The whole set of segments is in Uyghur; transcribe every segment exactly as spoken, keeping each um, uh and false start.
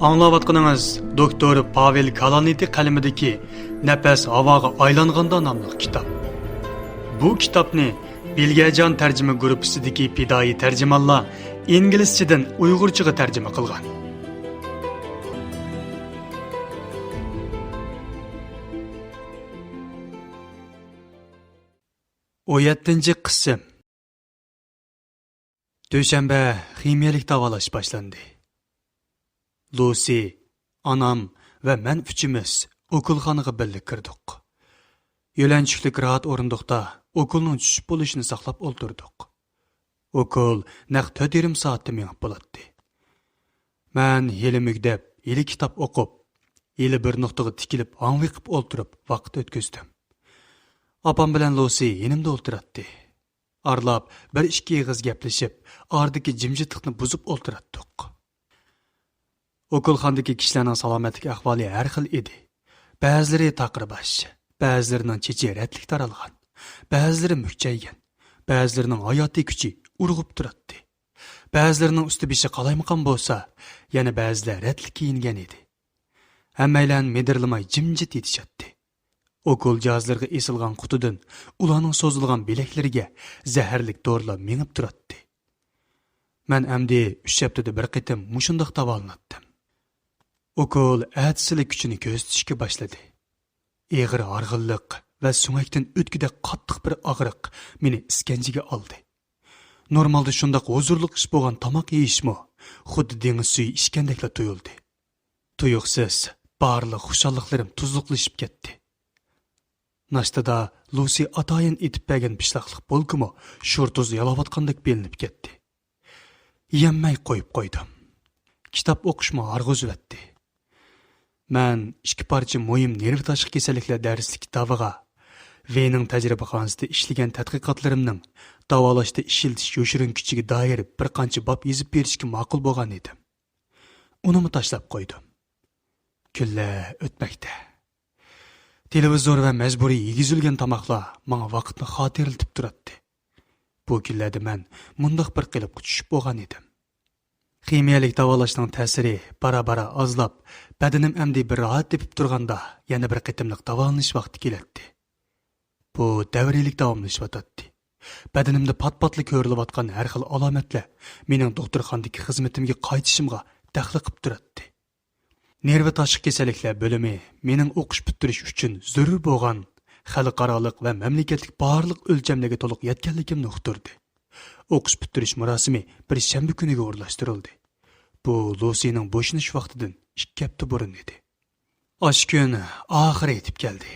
ئاڭلاۋاتقىنىڭىز دوكتور پاۋېل كالانىتى قەلىمىدىكى نەپەس ھاۋاغا ئايلانغاندا ناملىق كىتاب. بۇ كىتابنى بىلگەجان تەرجىمە گۇرۇپپىسىدىكى پىدائىي تەرجىمانلار ئىنگلىزچىدىن ئۇيغۇرچىغا تەرجىمە قىلغان. ئون يەتتىنچى قىسىم. دۈشەنبە خىمىيەلىك داۋالاش باشلاندى. لۇسى، ئانام ۋە مەن ئۈچىمىز ئوكۇلخانىغا بىللە كىردۇق. يۆلەنچۈكلۈك راھەت ئورۇندۇقتا ئوكۇلنىڭ چۈشۈپ بولۇشىنى ساقلاپ ئولتۇردۇق. ئوكۇل نەق تۆت يېرىم سائەتتە مېڭىپ بولاتتى. مەن ھېلى مۈگدەپ، ھېلى كىتاب ئوقۇپ، ھېلى بىر نۇقتىغا تىكىلىپ ھاڭۋېقىپ ئولتۇرۇپ ۋاقىت ئۆتكۈزدۈم. ئاپام بىلەن لۇسى يېنىمدا ئولتۇراتتى. ئارىلاپ بىر ئىككى ئېغىز گەپلىشىپ، ئارىدىكى جىمجىتلىقنى بۇزۇپ ئولتۇراتتۇق. ئوكۇلخانىدىكى كىشىلەرنىڭ سالامەتلىك ئەھۋالى ھەر خىل ئىدى. بەزىلىرى تاقىر باش، بەزىلىرىنىڭ چېچى رەتلىك تارالغان، بەزىلىرى مۈكچەيگەن، بەزىلىرىنىڭ ھاياتىي كۈچى ئۇرغۇپ تۇراتتى. بەزىلىرىنىڭ ئۈستى بېشى قالايمىقان بولسا، يەنە بەزىلەر رەتلىك كىيىنگەن ئىدى. ھەممەيلەن مىدىرلىماي جىمجىت يېتىشاتتى. ئوكۇل جاھازلىرىغا ئېسىلغان قۇتىدىن ئۇلارنىڭ سوزۇلغان بىلەكلىرىگە زەھەرلىك دورىلار مېڭىپ تۇراتتى. مەن ئەمدى ئۈچ ھەپتىدە بىر قېتىم مۇشۇنداق داۋالىناتتىم. ئوكۇل ئەتىسىلا كۈچىنى كۆرسىتىشكە باشلىدى. ئېغىر ھارغىنلىق ۋە سۆڭەكتىن ئۆتكۈدەك قاتتىق بىر ئاغرىق مېنى ئىسكەنجىگە ئالدى. نورمالدا شۇنداق ھۇزۇرلۇق ئىش بولغان تاماق يېيىشمۇ خۇددى دېڭىز سۈيى ئىچكەندەكلا تۇيۇلدى. تۇيۇقسىز بارلىق خۇشاللىقلىرىم تۇزلۇقلىشىپ كەتتى. ناشتىدا لۇسى ئاتايىن ئېتىپ بەرگەن پىشلاقلىق بولكىمۇ شور تۇز يالاۋاتقاندەك بىلىنىپ كەتتى. يېيەلمەي قويۇپ قويدۇم. كىتاب ئوقۇشمۇ ھارغۇزۇۋەتتى. مەن ئىككى پارچە مۇھىم نېرۋا تاشقى كېسەللىكلەر دەرسلىك كىتابىغا، ۋېينىڭ تەجرىبىخانىسىدا ئىشلىگەن تەتقىقاتلىرىمنىڭ داۋالاشتا ئىشلىتىش يوشۇرۇن كۈچىگە دائىر بىر قانچە باب يېزىپ بېرىشكە ماقۇل بولغان ئىدىم. ئۇنىمۇ تاشلاپ قويدۇم. كۈنلەر ئۆتمەكتە. تېلېۋىزور ۋە مەجبۇرىي يېگۈزۈلگەن تاماقلار ماڭا ۋاقىتنى خاتىرىلىتىپ تۇراتتى. بۇ كۈنلەردە مەن مۇنداق بىر قېلىپقا چۈشۈپ بولغان ئىدىم. خىمىيەلىك داۋالاشنىڭ تەسىرى بارا-بارا ئازلاپ، بەدىنىم ئەمدى بىر راھەت تېپىپ تۇرغاندا، يەنە بىر قېتىملىق داۋالىنىش ۋاقتى كېلەتتى. بۇ دەۋرىيلىك داۋاملىشىۋاتاتتى. بەدىنىمدە پات-پاتلا كۆرۈلۈۋاتقان ھەر خىل ئالامەتلەر مېنىڭ دوختۇرخانىدىكى خىزمىتىمگە قايتىشىمغا دەخلى قىپ تۇراتتى. نېرۋا تاشقى كېسەللىكلەر بۆلۈمى مېنىڭ ئوقۇش پۈتتۈرۈش ئۈچۈن زۆرۈر بولغان خەلقئارالىق ۋە مەملىكەتلىك بارلىق ئۆلچەملەرگە تولۇق يەتكەنلىكىمنى ئۇقتۇردى. ئوقۇش پۈتتۈرۈش مۇراسىمى بىر شەنبە كۈنىگە ئورۇنلاشتۇرۇلدى. بۇ لۇسىنىڭ بوشىنىش ۋاقتىدىن ئىككى ھەپتە بۇرۇن ئىدى. ئاشۇ كۈن ئاخىرى يېتىپ كەلدى.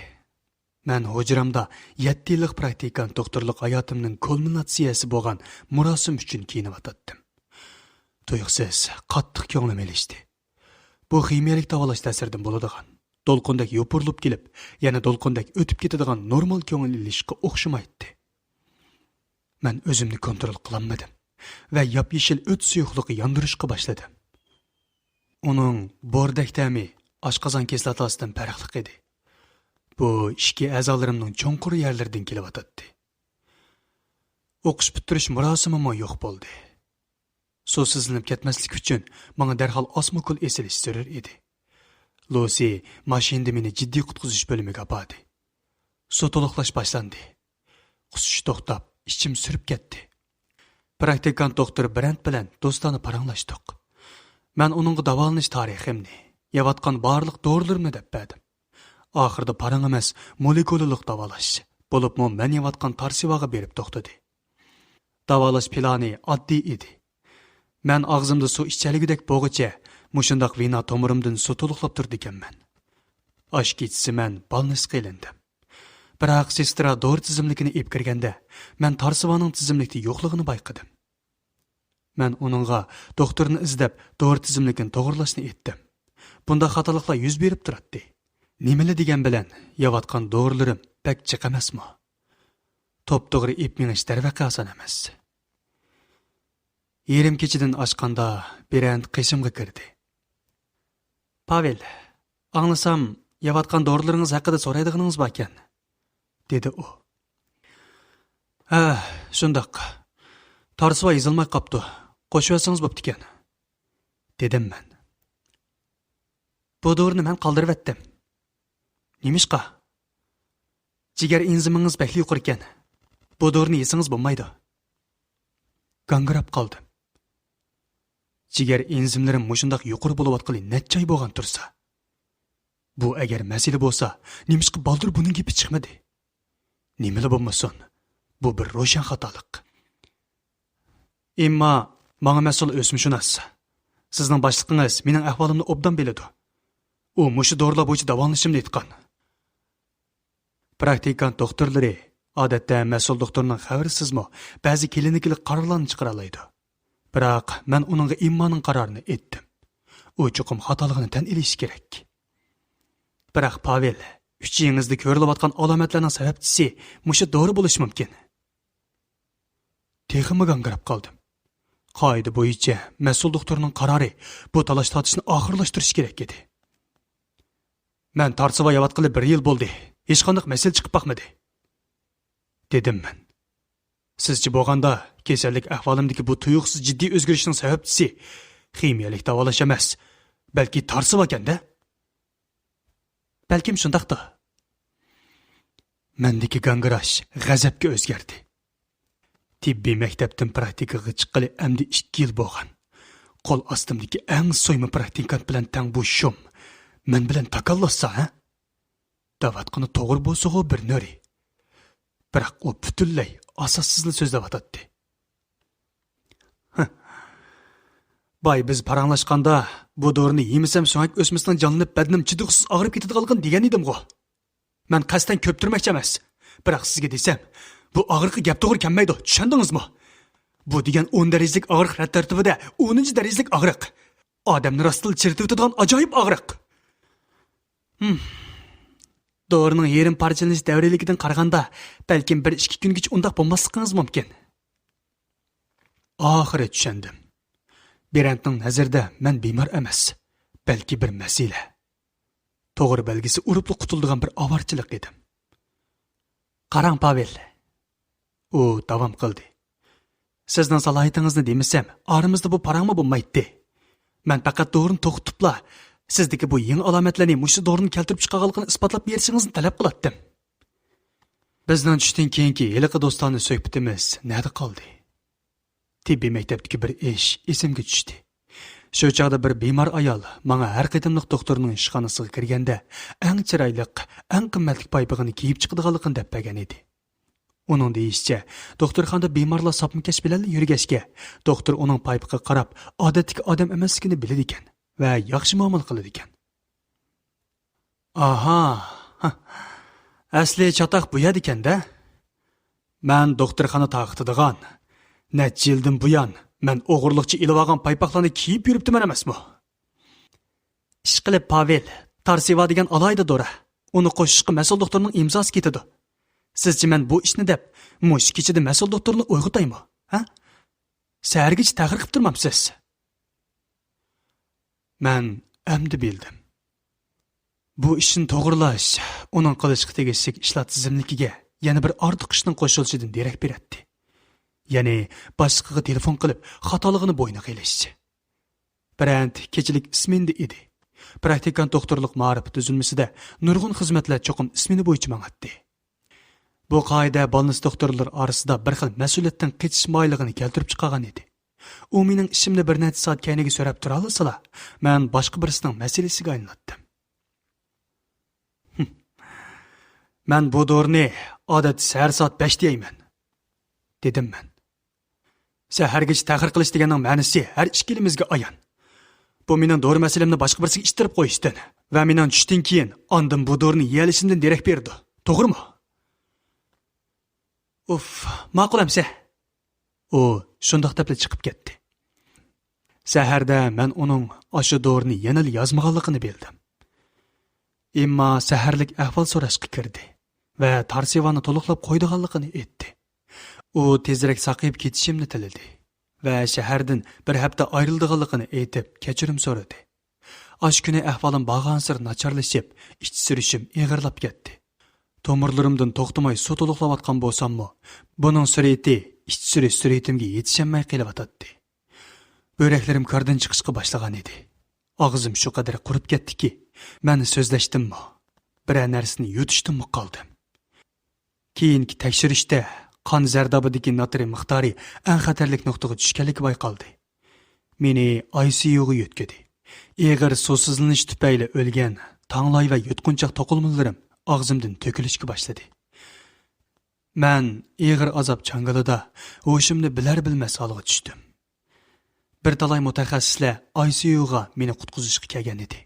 مەن ھۇجرامدا يەتتە يىللىق پراكتىكانت دوختۇرلۇق ھاياتىمنىڭ كۇلمىناتسىيەسى بولغان مۇراسىم ئۈچۈن كىيىنىۋاتاتتىم. تۇيۇقسىز قاتتىق كۆڭلۈم ئېلىشتى. بۇ خىمىيەلىك داۋالاش تەسىرىدىن بولىدىغان، دولقۇندەك يوپۇرۇلۇپ كېلىپ، يەنە دولقۇندەك ئۆتۈپ كېتىدىغان نورمال كۆڭۈل ئېلىشقا ئوخشىمايتتى. مەن ئۆزۈمنى كونترول قىلالمىدىم ۋە ياپيېشىل ئۆت سۇيۇقلۇقى ياندۇرۇشقا باشلىدىم. ئۇنىڭ بوردەك تەمى ئاشقازان كىسلاتاسىدىن پەرقلىق ئىدى. بۇ ئىچكى ئەزالىرىمنىڭ چوڭقۇر يەرلىرىدىن كېلىۋاتاتتى. ئوقۇش پۈتتۈرۈش مۇراسىمىمۇ يوق بولدى. سۇسىزلىنىپ كەتمەسلىك ئۈچۈن ماڭا دەرھال ئاسمۇكۈل ئېسىلىش زۆرۈر ئىدى. لۇسى ماشىنىدا مېنى جىددىي قۇتقۇزۇش بۆلۈمىگە ئاپاردى. سۇ تولۇقلاش باشلاندى. قۇسۇش توختاپ، ئىچىم سۈرۈپ كەتتى. پراكتىكانت دوختۇر برەنت بىلەن دوستانە پاراڭلاشتۇق. مەن ئۇنىڭغا داۋالىنىش تارىخىمنى، يەۋاتقان بارلىق دورىلىرىمنى دەپ بەردىم. ئاخىرىدا پاراڭ ئەمەس، مولېكۇلىلىق داۋالاش، بولۇپمۇ مەن يەۋاتقان تارسىۋاغا بېرىپ توختىدى. داۋالاش پىلانى ئاددىي ئىدى. مەن ئاغزىمدا سۇ ئىچەلىگۈدەك بولغۇچە مۇشۇنداق ۋېنا تومۇرۇمدىن سۇ تولۇقلاپ تۇرىدىكەنمەن. ئاشۇ كېچىسى مەن بالنىسقا ئېلىندىم. بىراق سېسترا دورا تىزىملىكىنى ئېلىپ كىرگەندە، مەن تارسىۋانىڭ تىزىملىكتە يوقلۇقىنى بايقىدىم. مەن ئۇنىڭغا دوختۇرنى ئىزدەپ، دورا تىزىملىكىنى توغرىلاشنى ئېيتتىم. بۇنداق خاتالىقلار يۈز بېرىپ تۇراتتى. نېمىلا دېگەن بىلەن، يەۋاتقان دورىلىرىم بەك جىق ئەمەسمۇ؟ توپتوغرا ئېلىپ مېڭىش دەرۋەقە ئاسان ئەمەس. يېرىم كېچىدىن ئاشقاندا برەنت قېشىمغا كىردى. پاۋېل، ئاڭلىسام، يەۋاتقان دورىلىرىڭىز ھەققىدە سورايدىغىنىڭىز باركەن، دېدى ئۇ. ھە، شۇنداق. تارسىۋا يېزىلماي قاپتۇ. قوشۇۋەتسىڭىز بوپتىكەن، دېدىم مەن. بۇ دورىنى مەن قالدۇرۇۋەتتىم. نېمىشقا؟ جىگەر ئېنزىمىڭىز بەكلا يۇقىرىكەن. بۇ دورىنى يېسىڭىز بولمايدۇ. گاڭگىراپ قالدىم. جىگەر ئېنزىملىرىم مۇشۇنداق يۇقىرى بولۇۋاتقىلى نەچچە ئاي بولغان تۇرسا. بۇ ئەگەر مەسىلە بولسا، نېمىشقا بالدۇر بۇنىڭ گېپى چىقمىدى؟ نېمىلا بولمىسۇن، بۇ بىر روشەن خاتالىق. ئەمما ماڭا مەسئۇل ئۆسمىشۇناس. سىزنىڭ باشلىقىڭىز مېنىڭ ئەھۋالىمنى ئوبدان بىلىدۇ. ئۇ مۇشۇ دورىلار بويىچە داۋالىنىشىمنى ئېيتقان. پراكتىكانت دوختۇرلىرى، ئادەتتە مەسئۇل دوختۇرنىڭ خەۋىرىسىزمۇ بەزى كلىنىكىلىق قارارلارنى چىقىرالايدۇ. بىراق مەن ئۇنىڭغا ئىممانىڭ قارارىنى ئېيتتىم. ئۇ چوقۇم خاتالىقىنى تەن ئېلىشى كېرەك. بىراق، پاۋېل، ئۈچىيىڭىزدە كۆرۈلۈۋاتقان ئالامەتلەرنىڭ سەۋەبچىسى مۇشۇ دورا بولۇشى مۇمكىن. تېخىمۇ گاڭگىراپ قالدىم. قائىدە بويىچە مەسئۇل دوختۇرنىڭ قارارى بۇ تالاش-تارتىشنى ئاخىرلاشتۇرۇشى كېرەك ئىدى. مەن تارسىۋا يەۋاتقىلى بىر يىل بولدى. ھېچقانداق مەسىلە چىقىپ باقمىدى. دېدىم مەن. سىزچە بولغاندا، كېسەللىك ئەھۋالىمدىكى بۇ تۇيۇقسىز جىددىي ئۆزگىرىشنىڭ سەۋەبچىسى خىمىيەلىك داۋالاش ئەمەس، بەلكى تارسىۋاكەن-دە؟ بەلكىم شۇنداقتۇ. مەندىكى گاڭگىراش غەزەپكە ئۆزگەردى. تېببىي مەكتەپتىن پراكتىكىغا چىققىلى ئەمدى ئىككى يىل بولغان. قول ئاستىمدىكى ئەڭ سويما پراكتىكانت بىلەن تەڭ بۇ شۇم مەن بىلەن تاكاللاشسا، ھە؟ دەۋاتقىنى توغرا بولسىغۇ بىر نۆرى. بىراق ئۇ پۈتۈنلەي ئاساسسىزلا سۆزلەۋاتاتتى. باي، بىز پاراڭلاشقاندا، بۇ دورىنى يېمىسەم سۆڭەك ئۆسمىسىنىڭ جانلىنىپ بەدىنىم چىدىغۇسىز ئاغرىپ كېتىدىغانلىقىنى دېگەن ئىدىمغۇ؟ مەن قەستەن كۆپتۈرمەكچى ئەمەس. بىراق سىزگە دېسەم، بۇ ئاغرىققا گەپ توغرا كەلمەيدۇ، چۈشەندىڭىزمۇ؟ بۇ دېگەن ئون دەرىجىلىك ئاغرىق رەت تەرتىپىدە ئونىنچى دەرىجىلىك ئاغرىق. ئادەمنى راستلا چىرىتىۋېتىدىغان ئاجايىپ ئاغرىق. ھىم. دورىنىڭ يېرىم پارچىلىنىش دەۋرىيلىكىدىن قارىغاندا، بەلكىم بىر ئىككى كۈنگىچە ئۇنداق بولماسلىقىڭىز مۇمكىن. ئاخىرى چۈشەندىم. برەنتنىڭ نەزىرىدە مەن بىمار ئەمەس، بەلكى بىر مەسىلە. توغرا بەلگىسى ئۇرۇپلا قۇتۇلىدىغان بىر ئاۋارىچىلىق ئىدىم. قاراڭ، پاۋېل، ئۇ داۋام قىلدى. سىزنىڭ سالاھىيىتىڭىزنى دېمىسەم، ئارىمىزدا بۇ پاراڭمۇ بولمايتتى. مەن پەقەت دورىنى توختىتىپلا، سىزدىكى بۇ يېڭى ئالامەتلەرنى مۇشۇ دورىنىڭ كەلتۈرۈپ چىقارغانلىقىنى ئىسپاتلاپ بېرىشىڭىزنى تەلەپ قىلاتتىم. بىزنىڭ چۈشتىن كېيىنكى ھېلىقى دوستانە سۆھبىتىمىز نەدە قالدى؟ تېببىي مەكتەپتىكى بىر ئىش ئېسىمگە چۈشتى. شۇ چاغدا بىر بىمار ئايال ماڭا ھەر قېتىملىق دوختۇرنىڭ ئىشخانىسىغا كىرگەندە ئەڭ چىرايلىق، ئەڭ قىممەتلىك پايپىقىنى كىيىپ چىقىدىغانلىقىنى دەپ بەرگەن ئىدى. ئۇنىڭ دېيىشىچە، دوختۇرخانىدا بىمارلار ساپمىكەش بىلەنلا يۈرگەچكە، دوختۇر ئۇنىڭ پايپىقىغا قاراپ، ئادەتتىكى ئادەم ئەمەسلىكىنى بىلىدىكەن ۋە ياخشى مۇئامىلە قىلىدىكەن. ئاھا، ھە. ئەسلى چاتاق بۇ يەردىكەن-دە. مەن دوختۇرخانا تارقىتىدىغان، نەچچە يىلدىن بۇيان مەن ئوغرىلىقچە ئېلىۋالغان پايپاقلارنى كىيىپ يۈرۈپتىمەن ئەمەسمۇ؟ ئىشقىلىپ، پاۋېل، تارسىۋا دېگەن ئالاھىدە دورا. ئۇنى قوشۇشقا مەسئۇل دوختۇرنىڭ ئىمزاسى كېتىدۇ. سىزچە مەن بۇ ئىشنى دەپ، مۇشۇ كېچىدە مەسئۇل دوختۇرنى ئويغىتايمۇ؟ ھە؟ سەھەرگىچە تەخىر قىپ تۇرمامسىز؟ مەن ئەمدى بىلدىم. بۇ ئىشنى توغرىلاش ئۇنىڭ قىلىشقا تېگىشلىك ئىشلار تىزىملىكىگە يەنە بىر ئارتۇق ئىشنىڭ قوشۇلۇشىدىن دېرەك بېرەتتى. يەنى باشلىقىغا تېلېفون قىلىپ، خاتالىقىنى بوينىغا ئېلىش. برەنت كېچىلىك ئىسمېنىدا ئىدى. پراكتىكانت دوختۇرلۇق مائارىپى تۈزۈلمىسىدە نۇرغۇن خىزمەتلەر چوقۇم ئىسمېنا بويىچە ماڭاتتى. بۇ قائىدە بالنىس دوختۇرلىرى ئارىسىدا بىر خىل مەسئۇلىيەتتىن قېچىش مايىللىقىنى كەلتۈرۈپ چىقارغان ئىدى. ئۇ مېنىڭ ئىشىمنى بىر نەچچە سائەت كەينىگە سۆرەپ تۇرالىسىلا، مەن باشقا بىرسىنىڭ مەسئۇلىيىتىگە ئايلىناتتىم. مەن بۇ دورىنى ئادەتتە سەھەر سائەت بەشتە يەيمەن، دېدىم مەن. سەھەرگىچە تەخىر قىلىش دېگەننىڭ مەنىسى ھەر ئىككىلىمىزگە ئايان. بۇ مېنىڭ دورا مەسىلەمنى باشقا بىرسىگە ئىتتىرىپ قويۇشتىن ۋە مېنىڭ چۈشتىن كېيىن ئاندىن بۇ دورىنى يېيەلىشىمدىن دېرەك بېرىدۇ. توغرىمۇ؟ ئۇف، ماقۇل ئەمسە. ئۇ شۇنداق دەپلا چىقىپ كەتتى. سەھەردە مەن ئۇنىڭ ئاشۇ دورىنى يەنىلا يازمىغانلىقىنى بىلدىم. ئېمما سەھەرلىك ئەھۋال سوراشقا كىردى ۋە تارسىۋانى تولۇقلاپ قويىدىغانلىقىنى ئېيتتى. ئۇ تېزرەك ساقىيىپ كېتىشىمنى تىلىدى ۋە شەھەردىن بىر ھەپتە ئايرىلىدىغانلىقىنى ئېيتىپ، كەچۈرۈم سورىدى. ئاشۇ كۈنى ئەھۋالىم بارغانسېرى ناچارلىشىپ، ئىچ سۈرۈشۈم ئېغىرلاپ كەتتى. تومۇرلىرىمدىن توختىماي سۇ تولۇقلاۋاتقان بولساممۇ، بۇنىڭ سۈرئىتى ئىچ سۈرۈش سۈرئىتىمگە يېتىشەلمەي قېلىۋاتاتتى. بۆرەكلىرىم كاردىن چىقىشقا باشلىغان ئىدى. ئاغزىم شۇ قەدەر قۇرۇپ كەتتىكى، مەن سۆزلەشتىنمۇ، بىرەر نەرسىنى يۇتۇشتىنمۇ قالدىم. كېيىنكى تەكشۈرۈشتە قان زەردابىدىكى ناترىي مىقدارى ئەڭ خەتەرلىك نۇقتىغا چۈشكەنلىكى بايقالدى. مېنى ئاي سى يۇغا يۆتكىدى. ئېغىر سۇسىزلىنىش تۈپەيلى ئۆلگەن تاڭلاي ۋە يۇتقۇنچاق توقۇلمىلىرىم ئاغزىمدىن تۆكۈلۈشكە باشلىدى. مەن ئېغىر ئازاب چاڭگىلىدا ھوشۇمنى بىلەر-بىلمەس ھالغا چۈشتۈم. بىر تالاي مۇتەخەسسىسلەر ئاي سى يۇغا مېنى قۇتقۇزۇشقا كەلگەن ئىدى.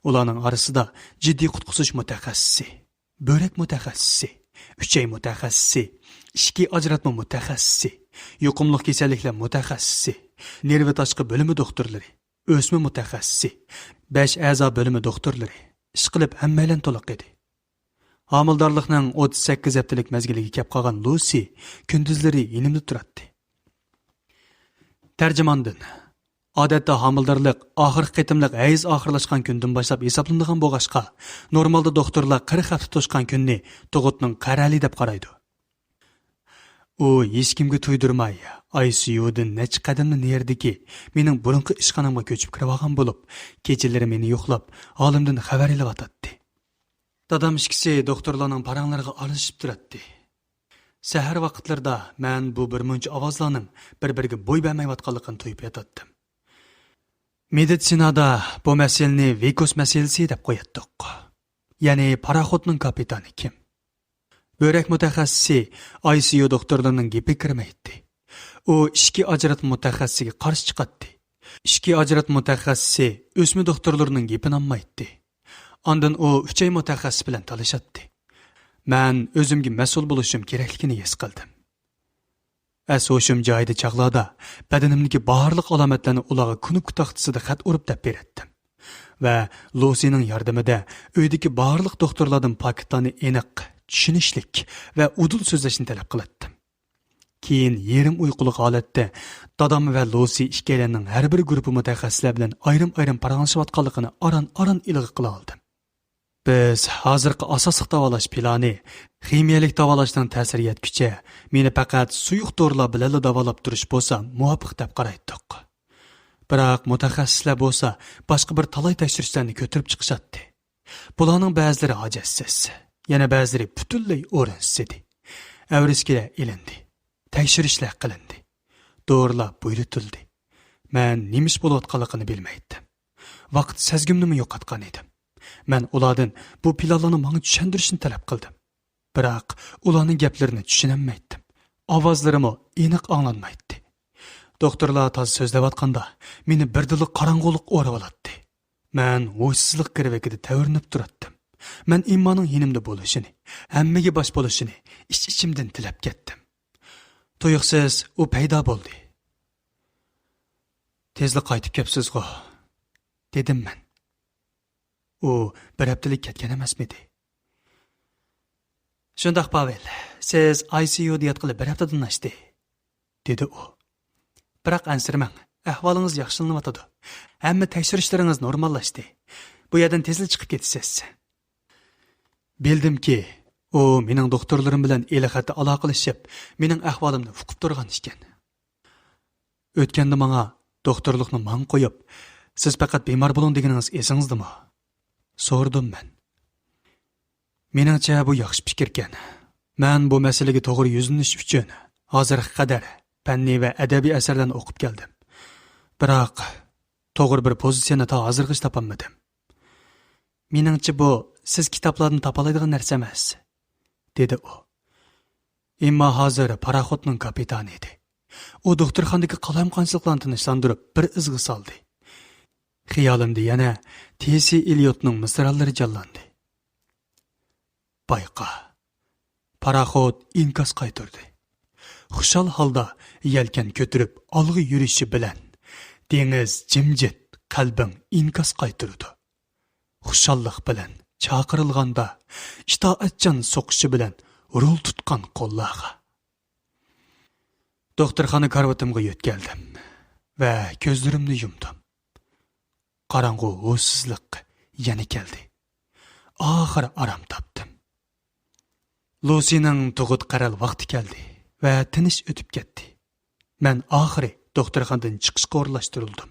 ئۇلارنىڭ ئارىسىدا جىددىي قۇتقۇزۇش مۇتەخەسسىسى، بۆرەك مۇتەخەسسىسى، ئۈچەي مۇتەخەسسىسى، ئىچكى ئاجراتما مۇتەخەسسىسى، يۇقۇملۇق كېسەللىكلەر مۇتەخەسسىسى، نېرۋا تاشقى بۆلۈمى دوختۇرلىرى، ئۆسمە مۇتەخەسسىسى، بەش ئەزا بۆلۈمى دوختۇرلىرى، ئىشقىلىپ ھەممەيلەن تولۇق ئىدى. ھامىلىدارلىقنىڭ ئوتتۇز سەككىز ھەپتىلىك مەزگىلىگە كەپ قالغان لۇسى كۈندۈزلىرى يېنىمدا تۇراتتى. تەرجىماندىن: ئادەتتە ھامىلىدارلىق ئاخىرقى قېتىملىق ھەيز ئاخىرلاشقان كۈندىن باشلاپ ھېسابلىنىدىغان بولغاچقا، نورمالدا دوختۇرلار قىرىق ھەپتە توشقان كۈننى تۇغۇتنىڭ قەرەلى دەپ قارايدۇ. ئۇ ھېچكىمگە تۇيدۇرماي، ئاي سى يۇدىن نەچچە قەدەملا نېرىدىكى مېنىڭ بۇرۇنقى ئىشخانامغا كۆچۈپ كىرىۋالغان بولۇپ، كېچىلىرى مېنى يوقلاپ، ھالىمدىن خەۋەر ئېلىۋاتاتتى. دادام ئىككىسى دوختۇرلارنىڭ پاراڭلىرىغا ئارىلىشىپ تۇراتتى. سەھەر ۋاقىتلىرىدا مەن بۇ بىرمۇنچە ئاۋازلارنىڭ بىر-بىرىگە بوي بەرمەيۋاتقانلىقىنى تۇيۇپ ياتاتتىم. مېدىتسىنادا بۇ مەسىلىنى ۋىكۇس مەسىلىسى دەپ قوياتتۇق. يەنى پاراخوتنىڭ كاپىتانى كىم؟ بۆرەك مۇتەخەسسىسى ئاي سى يۇ دوختۇرلىرىنىڭ گېپىگە كىرمەيتتى. ئۇ ئىچكى ئاجراتما مۇتەخەسسىسىگە قارشى چىقاتتى. ئىچكى ئاجراتما مۇتەخەسسىسى ئۆسمە دوختۇرلىرىنىڭ گېپىنى ئاڭمايتتى. ئاندىن ئۇ ئۈچەي مۇتەخەسسىس بىلەن تالىشاتتى. مەن ئۆزۈمگە مەسئۇل بولۇشۇم كېرەكلىكىنى ھېس قىلدىم. ئەس ھوشۇم جايىدا چاغلاردا بەدىنىمدىكى بارلىق ئالامەتلەرنى ئۇلارغا كۇنۇپكا تاختىسىدا خەت ئۇرۇپ دەپ بېرەتتىم. ۋە لۇسىنىڭ ياردىمىدە ئۆيدىكى بارلىق دوختۇرلاردىن پاكىتلارنى ئېنىق، چۈشىنىشلىك ۋە ئۇدۇل سۆزلەشنى تەلەپ قىلاتتىم. كېيىن يېرىم ئۇيقۇلۇق ھالەتتە دادام ۋە لۇسى ئىككىيلەننىڭ ھەر بىر گۇرۇپپا مۇتەخەسسىسلەر بىلەن ئايرىم-ئايرىم پاراڭلىشىۋاتقانلىقىنى ئاران-ئاران ئىلغا قىلالىدىم. بىز ھازىرقى ئاساسلىق داۋالاش پىلانى خىمىيەلىك داۋالاشنىڭ تەسىرى يەتكۈچە مېنى پەقەت سۇيۇق دورىلار بىلەنلا داۋالاپ تۇرۇش بولسا مۇۋاپىق دەپ قارايتتۇق. بىراق مۇتەخەسسىسلەر بولسا باشقا بىر تالاي تەكشۈرۈشلەرنى كۆتۈرۈپ چىقىشاتتى. بۇلارنىڭ بەزىلىرى ھاجەتسىز، يەنە بەزىلىرى پۈتۈنلەي ئورۇنسىز ئىدى. ئەۋرىشكىلەر ئېلىندى، تەكشۈرۈشلەر قىلىندى، دورىلار بۇيرۇتۇلدى. مەن نېمە ئىش بولۇۋاتقانلىقىنى بىلمەيتتىم. ۋاقىت سەزگۈمنىمۇ يوقاتقان ئىدىم. مەن ئۇلاردىن بۇ پىلانلارنى ماڭا چۈشەندۈرۈشنى تەلەپ قىلدىم. بىراق ئۇلارنىڭ گەپلىرىنى چۈشىنەلمەيتتىم. ئاۋازلىرىمۇ ئېنىق ئاڭلانمايتتى. دوختۇرلار تازا سۆزلەۋاتقاندا مېنى بىردىنلا قاراڭغۇلۇق ئورىۋالاتتى. مەن ھوشسىزلىق گىرۋىكىدە تەۋرىنىپ تۇراتتىم. مەن ئىممانىڭ يېنىمدا بولۇشىنى، ھەممىگە باش بولۇشىنى ئىچ-ئىچىمدىن تىلەپ كەتتىم. تۇيۇقسىز ئۇ پەيدا بولدى. «تېزلا قايتىپ كەپسىزغۇ؟» دېدىم مەن. «ئۇ بىر ھەپتىلىك كەتكەن ئەمەسمىدى؟» «شۇنداق، پاۋېل، سىز ئاي سى يۇدا ياتقىلى بىر ھەپتىدىن ئاشتى»، دېدى ئۇ. «بىراق ئەنسىرىمەڭ، ئەھۋالىڭىز ياخشىلىنىۋاتىدۇ. ھەممە تەكشۈرۈشلىرىڭىز نورماللاشتى. بۇ يەردىن تېزلا چىقىپ كېتىسىز.» بىلدىمكى، ئۇ مېنىڭ دوختۇرلىرىم بىلەن ئېلخەتتە ئالاقىلىشىپ، مېنىڭ ئەھۋالىمنى ئۇقۇپ تۇرغان ئىكەن. «ئۆتكەندە ماڭا دوختۇرلۇقنى ماڭا قويۇپ، سىز پەقەت بىمار بولۇڭ دېگىنىڭىز ئېسىڭىزدىمۇ؟» سورىدىم مەن. «مېنىڭچە، بۇ ياخشى پىكىركەن. مەن بۇ مەسىلىگە توغرا يۈزلىنىش ئۈچۈن ھازىرغا قەدەر پەننىي ۋە ئەدەبىي ئەسەرلەرنى ئوقۇپ كەلدىم. بىراق توغرا بىر پوزىتسىيەنى تا ھازىرغىچە تاپالمىدىم.» «مېنىڭچە، بۇ سىز كىتابلاردىن تاپالايدىغان نەرسە ئەمەس»، دېدى ئۇ. ئىمما ھازىر پاراخوتنىڭ كاپىتانى ئىدى. ئۇ دوختۇرخانىدىكى قالايمىقانچىلىقلارنى تىنچلاندۇرۇپ، بىر ئىزغا سالدى. خىيالىمدا يەنە تېسى ئېليوتنىڭ مىسرالىرى جانلاندى. «بايقا، پاراخوت ئىنكاس قايتۇردى. خۇشال ھالدا يەلكەن كۆتۈرۈپ ئالغا يۈرۈشى بىلەن، دېڭىز جىمجىت، قەلبىڭ ئىنكاس قايتۇرىدۇ. خۇشاللىق بىلەن چاقىرىلغاندا، ئىتائەتچان سوقۇشى بىلەن رول تۇتقان قوللارغا.» دوختۇرخانا كارىۋىتىمغا يۆتكەلدىم ۋە كۆزلىرىمنى يۇمدۇم. قاراڭغۇ ھوشسىزلىق يەنە كەلدى. ئاخىرى ئارام تاپتىم. لۇسىنىڭ تۇغۇت قەرەل ۋاقتى كەلدى ۋە تىنچ ئۆتۈپ كەتتى. مەن ئاخىرى دوختۇرخانىدىن چىقىشقا ئورۇنلاشتۇرۇلدۇم.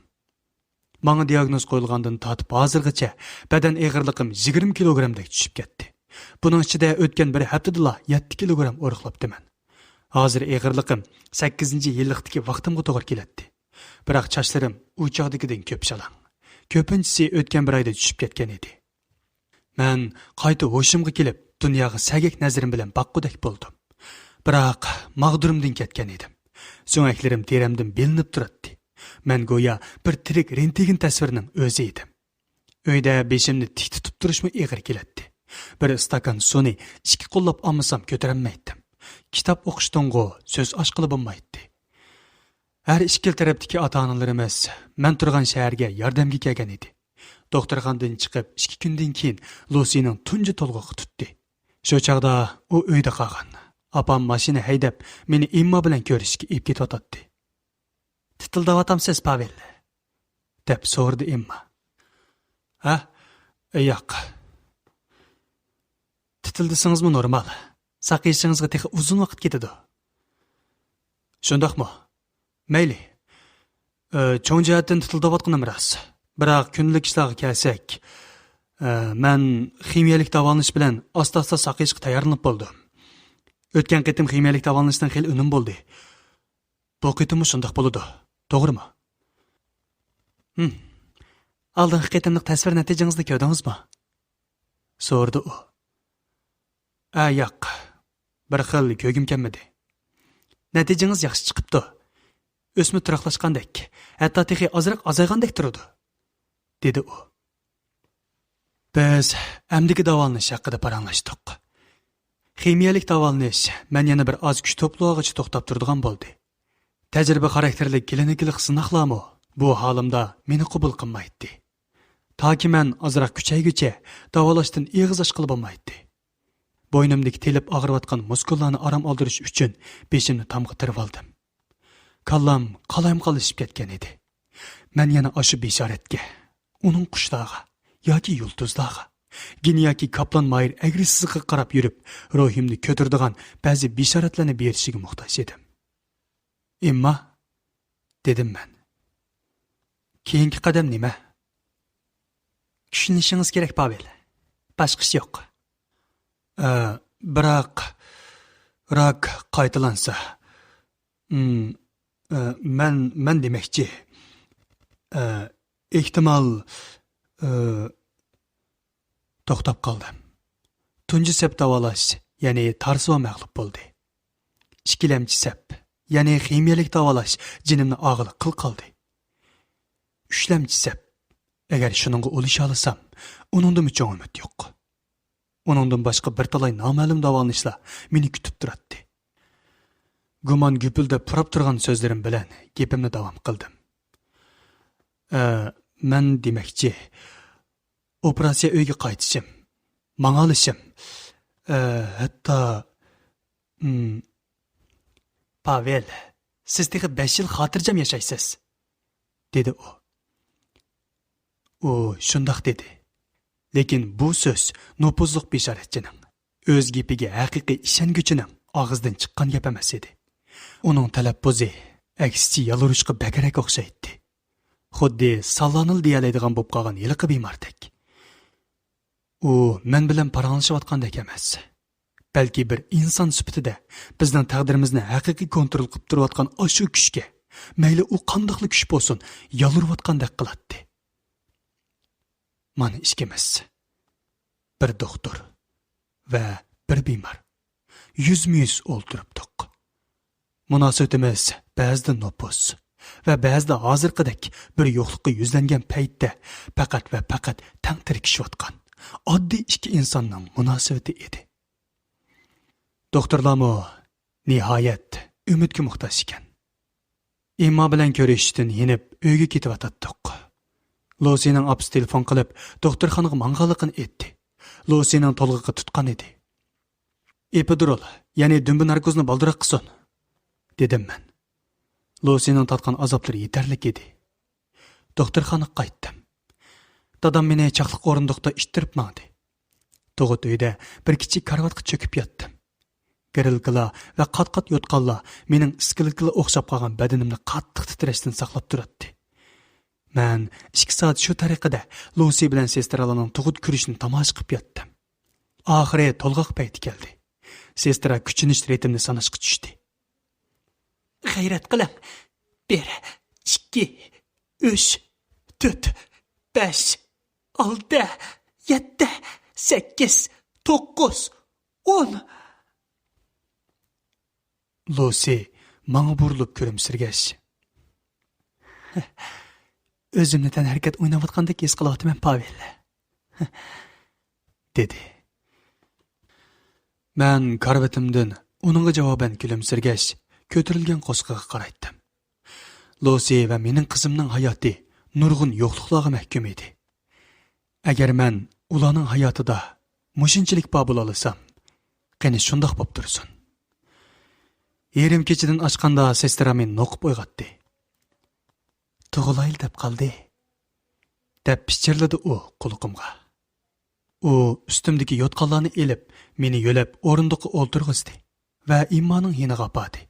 ماڭا دىياگنوز قويۇلغاندىن تارتىپ ھازىرغىچە بەدەن ئېغىرلىقىم يىگىرمە كىلوگرامدەك چۈشۈپ كەتتى. بۇنىڭ ئىچىدە ئۆتكەن بىر ھەپتىدىلا يەتتە كىلوگرام ئورۇقلاپتىمەن. ھازىر ئېغىرلىقىم سەككىزىنچى يىللىقتىكى ۋاقتىمغا توغرا كېلەتتى. بىراق چاچلىرىم ئۇ چاغدىكىدىن كۆپ شالاڭ. كۆپىنچىسى ئۆتكەن بىر ئايدا چۈشۈپ كەتكەن ئىدى. مەن قايتا ھوشۇمغا كېلىپ، دۇنياغا سەگەك نەزىرىم بىلەن باققۇدەك بولدۇم. بىراق ماغدۇرۇمدىن كەتكەن ئىدىم. سۆڭەكلىرىم تېرەمدىن بىلىنىپ تۇراتتى. مەن گويا بىر تىرىك رېنتگېن تەسۋىرىنىڭ ئۆزى ئىدىم. ئۆيدە بېشىمنى تىك تۇتۇپ تۇرۇشمۇ ئېغىر كېلەتتى. بىر ئىستاكان سۇنى ئىككى قوللاپ ئالمىسام كۆتۈرەلمەيتتىم. كىتاب ئوقۇشتىنغۇ سۆز ئاچقىلى بولمايتتى. ھەر ئىككىلا تەرەپتىكى ئاتا-ئانىلىرىمىز مەن تۇرغان شەھەرگە ياردەمگە كەلگەن ئىدى. دوختۇرخانىدىن چىقىپ ئىككى كۈندىن كېيىن لۇسىنىڭ تۇنجى تولغىقى تۇتتى. شۇ چاغدا ئۇ ئۆيدە قالغان. ئاپام ماشىنا ھەيدەپ، مېنى ئېمما بىلەن كۆرۈشۈشكە ئېلىپ كېتىۋاتاتتى. «تىتىلداۋاتامسىز، پاۋېل؟» دەپ سورىدى ئېمما. «ھە؟ ياق.» «تىتىلدىسىڭىزمۇ نورمال. ساقىيىشىڭىزغا تېخى ئۇزۇن ۋاقىت كېتىدۇ.» «شۇنداقمۇ؟ مەيلى. ئى، چوڭ جەھەتتىن تىتىلداۋاتقىنىم راست. بىراق كۈندىلىك ئىشلارغا كەلسەك، ئى، مەن خىمىيەلىك داۋالىنىش بىلەن ئاستا-ئاستا ساقىيىشقا تەييارلىنىپ بولدۇم. ئۆتكەن قېتىم خىمىيەلىك داۋالىنىشتىن خېلى ئۈنۈم بولدى. بۇ قېتىممۇ شۇنداق بولىدۇ. توغرىمۇ؟» «ھىم. ئالدىنقى قېتىملىق تەسۋىر نەتىجىڭىزنى كۆردىڭىزمۇ؟» سورىدى ئۇ. «ئە، ياق. بىر خىل كۆرگۈم كەلمىدى. نەتىجىڭىز ياخشى چىقىپتۇ. ئۆسمە تۇراقلاشقاندەك، ھەتتا تېخى ئازراق ئازايغاندەك تۇرىدۇ»، دېدى ئۇ. بىز ئەمدىكى داۋالىنىش ھەققىدە پاراڭلاشتۇق. خىمىيەلىك داۋالىنىش مەن يەنە بىر ئاز كۈچ توپلىغۇچە توختاپ تۇرىدىغان بولدى. تەجرىبە خاراكتېرلىك كلىنىكىلىق سىناقلارمۇ بۇ ھالىمدا مېنى قوبۇل قىلمايتتى. تاكى مەن ئازراق كۈچەيگۈچە داۋالاشتىن ئېغىز ئاچقىلى بولمايتتى. بوينۇمدىكى تېلىپ ئاغرىۋاتقان مۇسكۇللارنى ئارام ئالدۇرۇش ئۈچۈن بېشىمنى تامغا تىرىۋالدىم. كاللام قالايمىقانلىشىپ كەتكەن ئىدى. مەن يەنە ئاشۇ بېشارەتكە، ئۇنىڭ قۇشلارغا ياكى يۇلتۇزلارغا، گېنى ياكى كاپلان ماھىر ئەگرى سىزىقىغا قاراپ يۈرۈپ، روھىمنى كۆتۈرىدىغان بەزى بېشارەتلەرنى بېرىشىگە موھتاج ئىدىم. «ئېمما»، دېدىم مەن. «كېيىنكى قەدەم نېمە؟» «كۈچلىنىشىڭىز كېرەك، پاۋېل. باشقا ئىش يوق.» ئە، بىراق، راك قايتىلانسا، ئىم، ئە، مەن، مەن دېمەكچى، ئە، ئېھتىمال، ئە، توختاپ قالدىم. تۇنجى سەپ داۋالاش، يەنى تارسىۋا مەغلۇپ بولدى. ئىككىلەمچى سەپ، يەنى خىمىيەلىك داۋالاش جېنىمنى ئاغىلىق قىل قالدى. ئۈچلەمچى سەپ، ئەگەر شۇنىڭغا ئۇلىشالىسام، ئۇنىڭدىمۇ چوڭ ئۈمىد يوق. ئۇنىڭدىن باشقا بىر تالاي نامەلۇم داۋالىنىشلار مېنى كۈتۈپ تۇراتتى. گۇمان گۈپۈلدەپ پۇراپ تۇرغان سۆزلىرىم بىلەن گېپىمنى داۋام قىلدىم. ئە، مەن دېمەكچى، ئوپېراتسىيە ئۆيگە قايتىشىم، ماڭالىشىم، ئە، ھەتتا، ئىم، پاۋېل، سىز تېخى بەش يىل خاتىرجەم ياشايسىز، دېدى ئۇ. ئۇ شۇنداق دېدى. لېكىن بۇ سۆز نوپۇزلۇق بېشارەتچىنىڭ، ئۆز گېپىگە ھەقىقىي ئىشەنگۈچىنىڭ ئاغزىدىن چىققان گەپ ئەمەس ئىدى. ئۇنىڭ تەلەپپۇزى ئەكسىچە يالۋۇرۇشقا بەكرەك ئوخشايتتى. خۇددى ساللانىلا دېيەلەيدىغان بولۇپ قالغان ھېلىقى بىماردەك. ئۇ مەن بىلەن پاراڭلىشىۋاتقاندەك ئەمەس، بەلكى بىر ئىنسان سۈپىتىدە بىزنىڭ تەقدىرىمىزنى ھەقىقىي كونترول قىلىپ تۇرۇۋاتقان ئاشۇ كۈچكە، مەيلى ئۇ قانداقلا كۈچ بولسۇن، يالۋۇرۇۋاتقاندەك قىلاتتى. مانا ئىككىمىز، بىر دوختۇر ۋە بىر بىمار، يۈزمۇ يۈز ئولتۇرۇپتۇق. مۇناسىۋىتىمىز بەزىدە نوپۇس ۋە بەزىدە ھازىرقىدەك بىر يوقلۇققا يۈزلەنگەن پەيتتە پەقەت ۋە پەقەت تەڭ تىركىشىۋاتقان ئاددىي ئىككى ئىنساننىڭ مۇناسىۋىتى ئىدى. دوختۇرلارمۇ نىھايەت ئۈمىدكە موھتاج ئىكەن. ئېمما بىلەن كۆرۈشۈشتىن يېنىپ ئۆيگە كېتىۋاتاتتۇق. لۇسىنىڭ ئاپىسى تېلېفون قىلىپ، دوختۇرخانىغا ماڭغانلىقىنى ئېيتتى. لۇسىنىڭ تولغىقى تۇتقان ئىدى. «ئېپىدۇرال، يەنى دۈمبە ناركوزنى بالدۇرراق قىلسۇن!» دېدىم مەن. لۇسىنىڭ تارتقان ئازابلىرى يېتەرلىك ئىدى. دوختۇرخانىغا قايتتىم. دادام مېنى چاقلىق ئورۇندۇقتا ئىتتىرىپ ماڭدى. تۇغۇت ئۆيدە بىر كىچىك كارىۋاتقا چۆكۈپ ياتتىم. گىرىلكىلار ۋە قات-قات يوتقانلار مېنىڭ ئىسكىلىتكىلا ئوخشاپ قالغان بەدىنىمنى قاتتىق تىترەشتىن ساقلاپ تۇراتتى. مەن ئىككى سائەت شۇ تەرىقىدە لۇسى بىلەن سېسترالارنىڭ تۇغۇت كۈرىشىنى تاماشا قىلىپ ياتتىم. ئاخىرى تولغاق پەيتى كەلدى. سېسترا كۈچىنىش رىتىمنى ساناشقا چۈشتى. غەيرەت قىلىڭ. بىر، ئىككى، ئۈچ، تۆت، بەش، ئالتە، يەتتە، سەككىز، توققۇز، ئون. لۇسى ماڭا بۇرۇلۇپ كۈلۈمسىرىگەچ، ئۆزۈمنى تەنھەرىكەت ئويناۋاتقاندەك ھېس قىلىۋاتىمەن، پاۋېل، دېدى. مەن كارىۋىتىمدىن ئۇنىڭغا جاۋابەن كۈلۈمسىرىگەچ، كۆتۈرۈلگەن قورسىقىغا قارايتتىم. لۇسى ۋە مېنىڭ قىزىمنىڭ ھاياتى نۇرغۇن يوقلۇقلارغا مەھكۇم ئىدى. ئەگەر مەن ئۇلارنىڭ ھاياتىدا مۇشۇنچىلىك بار بولالىسام، قېنى شۇنداق بوپ تۇرسۇن. يېرىم كېچىدىن ئاشقاندا سېسترا مېنى نوقۇپ ئويغاتتى. «تۇغۇلايلى دەپ قالدى»، دەپ پىچىرلىدى ئۇ قۇلىقىمغا. ئۇ ئۈستۈمدىكى يوتقانلارنى ئېلىپ، مېنى يۆلەپ ئورۇندۇققا ئولتۇرغۇزدى ۋە ئىممانىڭ يېنىغا ئاپاردى.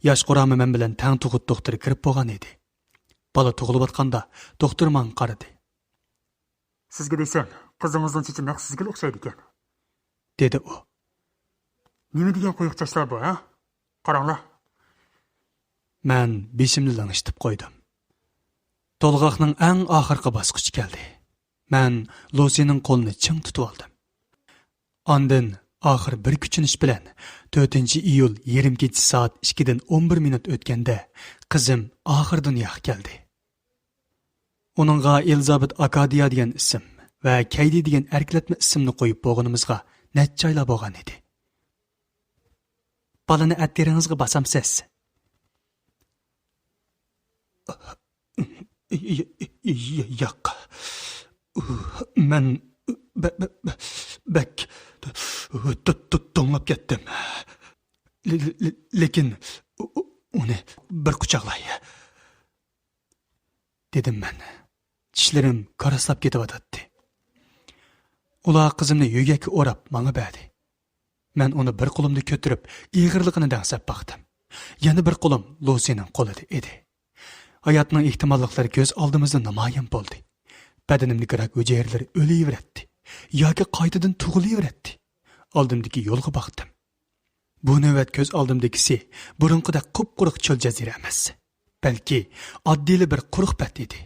ياش قۇرامى مەن بىلەن تەڭ تۇغۇت دوختۇرى كىرىپ بولغان ئىدى. بالا تۇغۇلۇۋاتقاندا دوختۇر ماڭا قارىدى. «سىزگە دېسەم، قىزىڭىزنىڭ چېچى نەق سىزگىلا ئوخشايدىكەن»، دېدى ئۇ. «نېمە دېگەن قويۇق چاچلار بۇ، ھە؟ قاراڭلار.» مەن بېشىمنى لىڭشىتىپ قويدۇم. تولغاقنىڭ ئەڭ ئاخىرقى باسقۇچى كەلدى. مەن لۇسىنىڭ قولىنى چىڭ تۇتۇۋالدىم. ئاندىن ئاخىر بىر كۈچىنىش بىلەن تۆتىنچى ئىيۇل يېرىم كېچە سائەت ئىككىدىن ئون بىر مىنۇت ئۆتكەندە قىزىم ئاخىر دۇنياغا كەلدى. ئۇنىڭغا ئېلىزابېت ئاكادىيا دېگەن ئىسىم ۋە كەيدى دېگەن ئەركىلەتمە ئىسىمنى قويۇپ بولغىنىمىزغا نەچچە ئايلار بولغان ئىدى. «بالىنى ئەتىرىڭىزگە باسامسىز؟» «ياق، مەن بە-، بە-، بە-، بەك تو-، تو-، توڭلاپ كەتتىم. لې-، لې-، لېكىن ئۇنى بىر قۇچاقلاي.» دېدىم مەن. چىشلىرىم كاراسلاپ كېتىۋاتاتتى. ئۇلار قىزىمنى يۆگەككە ئوراپ ماڭا بەردى. مەن ئۇنى بىر قولۇمدا كۆتۈرۈپ، ئېغىرلىقىنى دەڭسەپ باقتىم. يەنە بىر قولۇم لۇسىنىڭ قولىدا ئىدى. ھاياتنىڭ ئېھتىماللىقلىرى كۆز ئالدىمىزدا نامايان بولدى. بەدىنىمدىكى راك ھۈجەيرىلىرى ئۆلۈۋېرەتتى ياكى قايتىدىن تۇغۇلۇۋېرەتتى. ئالدىمدىكى يولغا باقتىم. بۇ نۆۋەت كۆز ئالدىمدىكىسى بۇرۇنقىدەك قۇپقۇرۇق چۆل جەزىرە ئەمەس، بەلكى ئاددىيلا بىر قۇرۇق بەت ئىدى.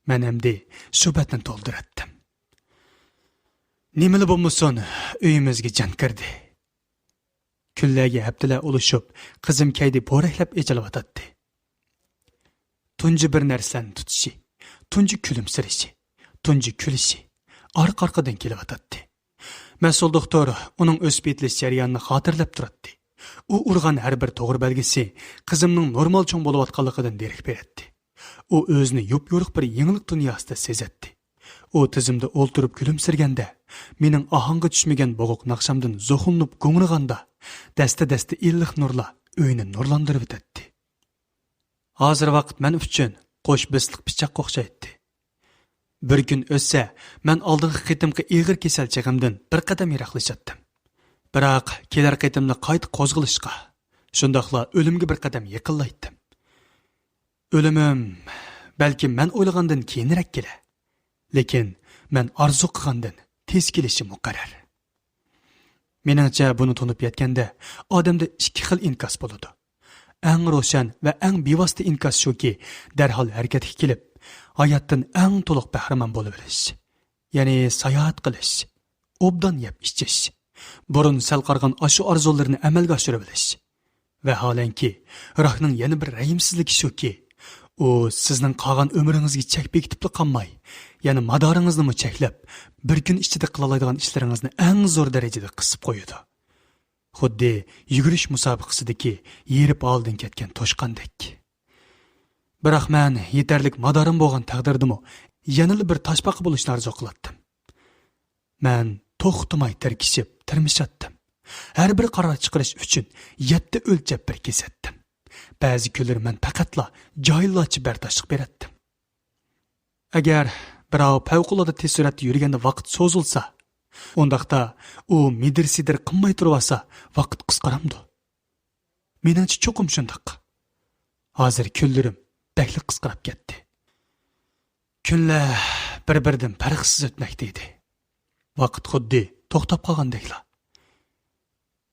مەن ئەمدى شۇ بەتنى تولدۇراتتىم. نېمىلا بولمىسۇن، ئۆيىمىزگە جان كىردى. كۈنلەرگە ھەپتىلەر ئۇلىشىپ، قىزىم كەيدى پورەكلەپ ئېچىلىۋاتاتتى. تۇنجى بىر نەرسىلەرنى تۇتۇشى، تۇنجى كۈلۈمسىرىشى، تۇنجى كۈلۈشى ئارقا-ئارقىدىن كېلىۋاتاتتى. مەسئۇل دوختۇر ئۇنىڭ ئۆسۈپ يېتىلىش جەريانىنى خاتىرىلەپ تۇراتتى. ئۇ ئۇرغان ھەر بىر توغرا بەلگىسى قىزىمنىڭ نورمال چوڭ بولۇۋاتقانلىقىدىن دېرەك بېرەتتى. ئۇ ئۆزىنى يوپيورۇق بىر يېڭىلىق دۇنياسىدا سېزەتتى. ئۇ تىزىمدا ئولتۇرۇپ كۈلۈمسىرىگەندە، مېنىڭ ئاھاڭغا چۈشمىگەن بوغۇق ناخشامدىن زوقلىنىپ گۇڭرىغاندا، دەستە-دەستە ئىللىق نۇرلار ئۆينى نۇرلاندۇرۇۋېتەتتى. ھازىر ۋاقىت مەن ئۈچۈن قوش بىسلىق پىچاققا ئوخشايتتى. بىر كۈن ئۆتسە، مەن ئالدىنقى قېتىمقى ئېغىر كېسەل چېغىمدىن بىر قەدەم يىراقلىشاتتىم. بىراق، كېلەر قېتىمدا قايتا قوزغىلىشقا، شۇنداقلا ئۆلۈمگە بىر قەدەم يېقىنلايتتىم. ئۆلۈمۈم، بەلكىم، مەن ئويلىغاندىن كېيىنرەك كېلە، لېكىن مەن ئارزۇ قىلغاندىن تېز كېلىشى مۇقەررەر. مېنىڭچە، بۇنى تونۇپ يەتكەندە، ئادەمدە ئىككى خىل ئىنكاس بولىدۇ. ئەڭ روشەن ۋە ئەڭ بىۋاسىتە ئىنكاس شۇكى، دەرھال ھەرىكەتكە كېلىپ، ھاياتتىن ئەڭ تولۇق بەھرىمەن بولۇۋېلىش. يەنى ساياھەت قىلىش، ئوبدان يەپ ئىچىش، بۇرۇن سەل قارىغان ئاشۇ ئارزۇلىرىنى ئەمەلگە ئاشۇرۇۋېلىش. ۋەھالەنكى، راكنىڭ يەنە بىر رەھىمسىزلىكى شۇكى، ئۇ سىزنىڭ قالغان ئۆمرىڭىزگە چەك بېكىتىپلا قالماي، يەنە مادارىڭىزنىمۇ چەكلەپ، بىر كۈن ئىچىدە قىلالايدىغان ئىشلىرىڭىزنى ئەڭ زور دەرىجىدە قىسىپ قويىدۇ. خۇددى يۈگۈرۈش مۇسابىقىسىدىكى يېرىپ ھالىدىن كەتكەن توشقاندەك. بىراق مەن يېتەرلىك مادارىم بولغان تەقدىردىمۇ يەنىلا بىر تاشپاقا بولۇشنى ئارزۇ قىلاتتىم. مەن توختىماي تىركىشىپ، تىرمىشاتتىم. ھەر بىر قارار چىقىرىش ئۈچۈن يەتتە ئۆلچەپ بىر كېسەتتىم. بەزى كۈنلىرى مەن پەقەتلا جاھىللارچە بەرداشلىق بېرەتتىم. ئەگەر بىراۋ پەۋقۇلئاددە تېز سۈرئەتتە يۈرگەندە ۋاقىت سوزۇلسا، ئۇنداقتا ئۇ مىدىر-سىدىر قىلماي تۇرۇۋالسا، ۋاقىت قىسقىرامدۇ؟ مېنىڭچە چوقۇم شۇنداق. ھازىر كۈنلىرىم بەكلا قىسقىراپ كەتتى. كۈنلەر بىر-بىرىدىن پەرقسىز ئۆتمەكتە ئىدى. ۋاقىت خۇددى توختاپ قالغاندەكلا.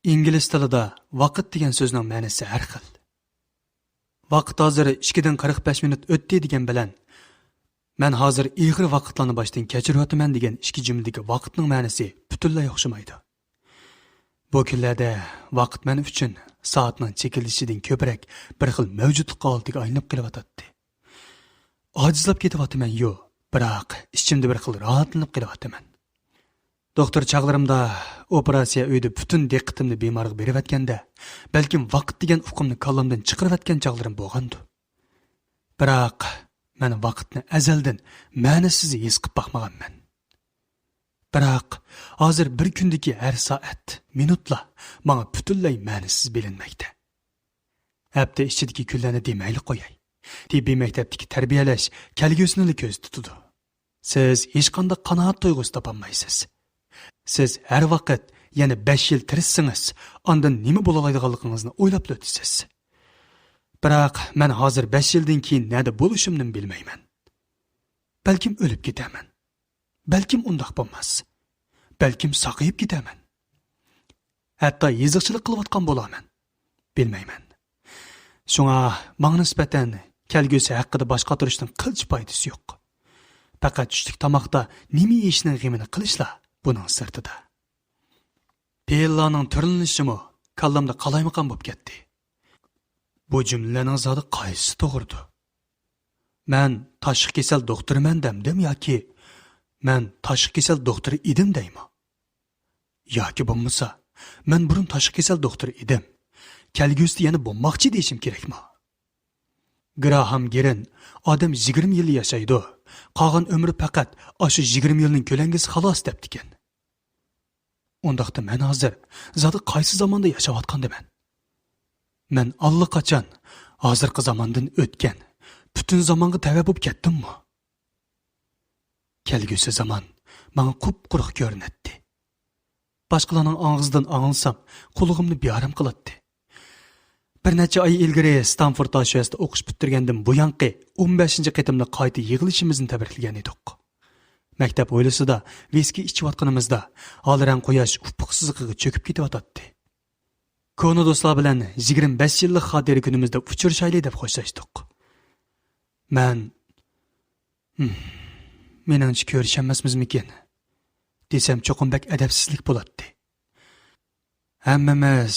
ئىنگلىز تىلىدا ۋاقىت دېگەن سۆزنىڭ مەنىسى ھەر خىل. «ۋاقىت ھازىر ئىككىدىن قىرىق بەش مىنۇت ئۆتتى» دېگەن بىلەن «مەن ھازىر ئېغىر ۋاقىتلارنى باشتىن كەچۈرۈۋاتىمەن» دېگەن ئىككى جۈملىدىكى ۋاقىتنىڭ مەنىسى پۈتۈنلەي ئوخشىمايدۇ. بۇ كۈنلەردە ۋاقىت مەن ئۈچۈن سائەتنىڭ چېكىلدىشىدىن كۆپرەك بىر خىل مەۋجۇتلۇق ھالىتىگە ئايلىنىپ قېلىۋاتاتتى. ئاجىزلاپ كېتىۋاتىمەن-يۇ، بىراق ئىچىمدە بىر خىل راھەتلىنىپ قېلىۋاتىمەن. دوختۇر چاغلىرىمدا ئوپېراتسىيە ئۆيىدە پۈتۈن دىققىتىمنى بىمارغا بېرىۋەتكەندە، بەلكىم ۋاقىت دېگەن ئۇقۇمنى كاللامدىن چىقىرىۋەتكەن چاغلىرىم بولغاندۇ. بىراق مەن ۋاقىتنى ئەزەلدىن مەنىسىز ھېس قىلىپ باقمىغانمەن. بىراق ھازىر بىر كۈندىكى ھەر سائەت، مىنۇتلا ماڭا پۈتۈنلەي مەنىسىز بىلىنمەكتە. ھەپتە ئىچىدىكى كۈنلەرنى دېمەيلى قوياي. تېببىي مەكتەپتىكى تەربىيەلەش كەلگۈسىنىلا كۆزدە تۇتىدۇ. سىز ھېچقانداق قانائەت تۇيغۇسى تاپالمايسىز. سىز ھەر ۋاقىت يەنە بەش يىل تىرىشسىڭىز، ئاندىن نېمە بولالايدىغانلىقىڭىزنى ئويلاپلا ئۆتىسىز. بىراق مەن ھازىر بەش يىلدىن كېيىن نەدە بولۇشۇمنىمۇ بىلمەيمەن. بەلكىم ئۆلۈپ كېتەرمەن. بەلكىم ئۇنداق بولماس. بەلكىم ساقىيىپ كېتەرمەن. ھەتتا يېزىقچىلىق قىلىۋاتقان بولارمەن. بىلمەيمەن. شۇڭا ماڭا نىسبەتەن كەلگۈسى ھەققىدە باش قاتۇرۇشنىڭ قىلچە پايدىسى يوق. پەقەت چۈشلۈك تاماقتا نېمە يېيىشنىڭ غېمىنى قىلىشلا بۇنىڭ سىرتىدا. پېئىللارنىڭ تۈرلىنىشىمۇ كاللامدا قالايمىقان بولۇپ كەتتى. بۇ جۈملىلەرنىڭ زادى قايسىسى توغرىدۇ؟ مەن تاشقى كېسەل دوختۇرىمەن دەمدىم ياكى مەن تاشقى كېسەل دوختۇرى ئىدىم دەيمۇ؟ ياكى بولمىسا، مەن بۇرۇن تاشقى كېسەل دوختۇرى ئىدىم، كەلگۈسىدە يەنە بولماقچى دېيىشىم كېرەكمۇ؟ گراھام گىرىن، «ئادەم يىگىرمە يىل ياشايدۇ، قالغان ئۆمرى پەقەت ئاشۇ يىگىرمە يىلنىڭ كۆلەڭگىسى خالاس» دەپتىكەن. ئۇنداقتا مەن ھازىر زادى قايسى زاماندا ياشاۋاتقاندىمەن؟ مەن ئاللىقاچان ھازىرقى زاماندىن ئۆتكەن، پۈتۈن زامانغا تەۋە بولۇپ كەتتىممۇ؟ كەلگۈسى زامان ماڭا قۇپقۇرۇق كۆرۈنەتتى. باشقىلارنىڭ ئاغزىدىن ئاڭلىسام، قۇلىقىمنى بىئارام قىلاتتى. بىر نەچچە ئاي ئىلگىرى ستانفورد داشۆسىدە ئوقۇش پۈتتۈرگەندىن بۇيانقى ئون بەشىنچى قېتىملىق قايتا يىغىلىشىمىزنى تەبرىكلىگەن ئىدۇق. مەكتەپ ھويلىسىدا ۋىسكى ئىچىۋاتقىنىمىزدا، ھالرەڭ قۇياش ئۇپۇق سىزىقىغا چۆكۈپ كېتىۋاتاتتى. كونا دوستلار بىلەن يىگىرمە بەش يىللىق خاتىرە كۈنىمىزدە ئۇچرىشايلى دەپ خوشلاشتۇق. مەن، «ھىم، مېنىڭچە كۆرۈشەلمەسمىزمىكىن؟» دېسەم، چوقۇم بەك ئەدەپسىزلىك بولاتتى. ھەممىمىز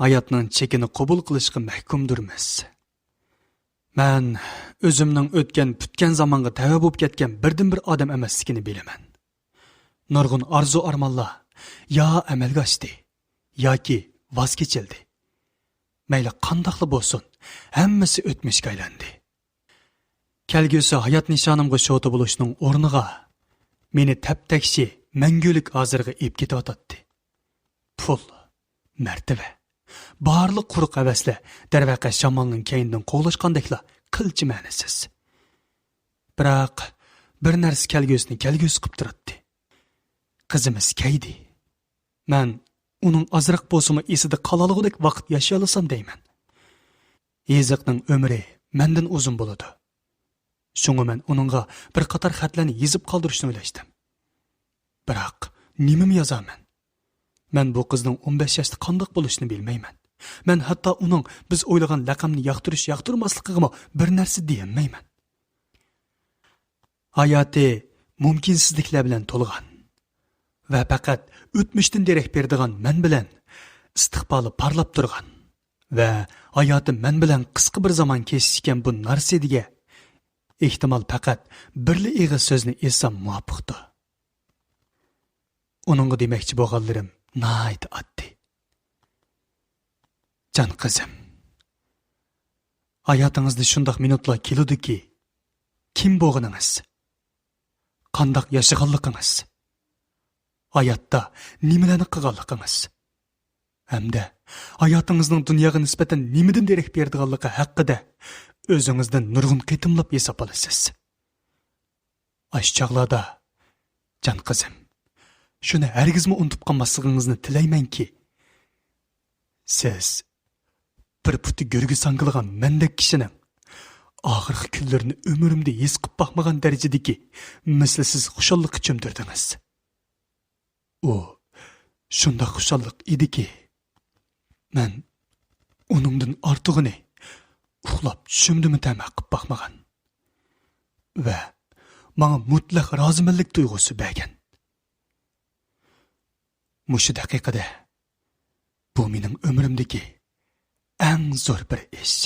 ھاياتنىڭ چېكىنى قوبۇل قىلىشقا مەھكۇمدۇرمىز. مەن ئۆزۈمنىڭ ئۆتكەن پۈتكەن زامانغا تەۋە بولۇپ كەتكەن بىردىنبىر ئادەم ئەمەسلىكىنى بىلىمەن. نۇرغۇن ئارزۇ-ئارمانلار يا ئەمەلگە ئاشتى، ياكى ۋاز كېچىلدى. مەيلى قانداقلا بولسۇن، ھەممىسى ئۆتمۈشكە ئايلاندى. كەلگۈسى ھايات نىشانىمغا شوتا بولۇشنىڭ ئورنىغا، مېنى تەپتەكشى مەڭگۈلۈك ھازىرغا ئېلىپ كېتىۋاتاتتى. پۇل، مەرتىۋە، بارلىق قۇرۇق ھەۋەسلەر دەرۋەقە شامالنىڭ كەينىدىن قوغلاشقاندەكلا قىلچە مەنىسىز. بىراق بىر نەرسە كەلگۈسىنى كەلگۈسى قىپ تۇراتتى. قىزىمىز كەيدى. مەن ئۇنىڭ ئازراق بولسىمۇ ئېسىدە قالالىغۇدەك ۋاقىت ياشىيالىسام دەيمەن. يېزىقنىڭ ئۆمرى مەندىن ئۇزۇن بولىدۇ. شۇڭا مەن ئۇنىڭغا بىر قاتار خەتلەرنى يېزىپ قالدۇرۇشنى ئويلاشتىم. بىراق نېمىمۇ يازارمەن؟ مەن بۇ قىزنىڭ ئون بەش ياشتا قانداق بولۇشىنى بىلمەيمەن. مەن ھەتتا ئۇنىڭ بىز ئويلىغان لەقەمنى ياقتۇرۇش-ياقتۇرماسلىقىغىمۇ بىر نەرسە دېيەلمەيمەن. ھاياتى مۇمكىنسىزلىكلەر بىلەن تولغان ۋە پەقەت ئۆتمۈشتىن دېرەك بېرىدىغان مەن بىلەن ئىستىقبالى پارلاپ تۇرغان ۋە ھاياتى مەن بىلەن قىسقا بىر زامان كېسىشكەن بۇ نارسىدىگە ئېھتىمال پەقەت بىرلا ئېغىز سۆزنى ئېيتسام مۇۋاپىقتۇ. ئۇنىڭغا دېمەكچى بولغانلىرىم ناھايىتى ئاددىي. جان قىزىم، ھاياتىڭىزدا شۇنداق مىنۇتلار كېلىدۇكى، كىم بولغىنىڭىز، قانداق ياشىغانلىقىڭىز، ھاياتتا نېمىلەرنى قىلغانلىقىڭىز ھەمدە ھاياتىڭىزنىڭ دۇنياغا نىسبەتەن نېمىدىن دېرەك بېرىدىغانلىقى ھەققىدە ئۆزىڭىزدىن نۇرغۇن قېتىملاپ ھېساب ئالىسىز. ئاشۇ چاغلاردا، جان قىزىم، شۇنى ھەرگىزمۇ ئۇنتۇپ قالماسلىقىڭىزنى تىلەيمەنكى، سىز بىر پۇتى گۆرگە ساڭگىلىغان مەندەك كىشىنىڭ ئاخىرقى كۈنلىرىنى ئۆمرۈمدە ھېس قىلىپ باقمىغان دەرىجىدىكى مىسلىسىز خۇشاللىققا چۆمدۈردىڭىز. ئۇ شۇنداق خۇشاللىق ئىدىكى، مەن ئۇنىڭدىن ئارتۇقىنى ئۇخلاپ چۈشۈمدىمۇ تەمە قىلىپ باقمىغان ۋە ماڭا مۇتلەق رازىمەنلىك تۇيغۇسى بەرگەن. مۇشۇ دەقىقىدە بۇ مېنىڭ ئۆمرۈمدىكى ئەڭ زور بىر ئىش.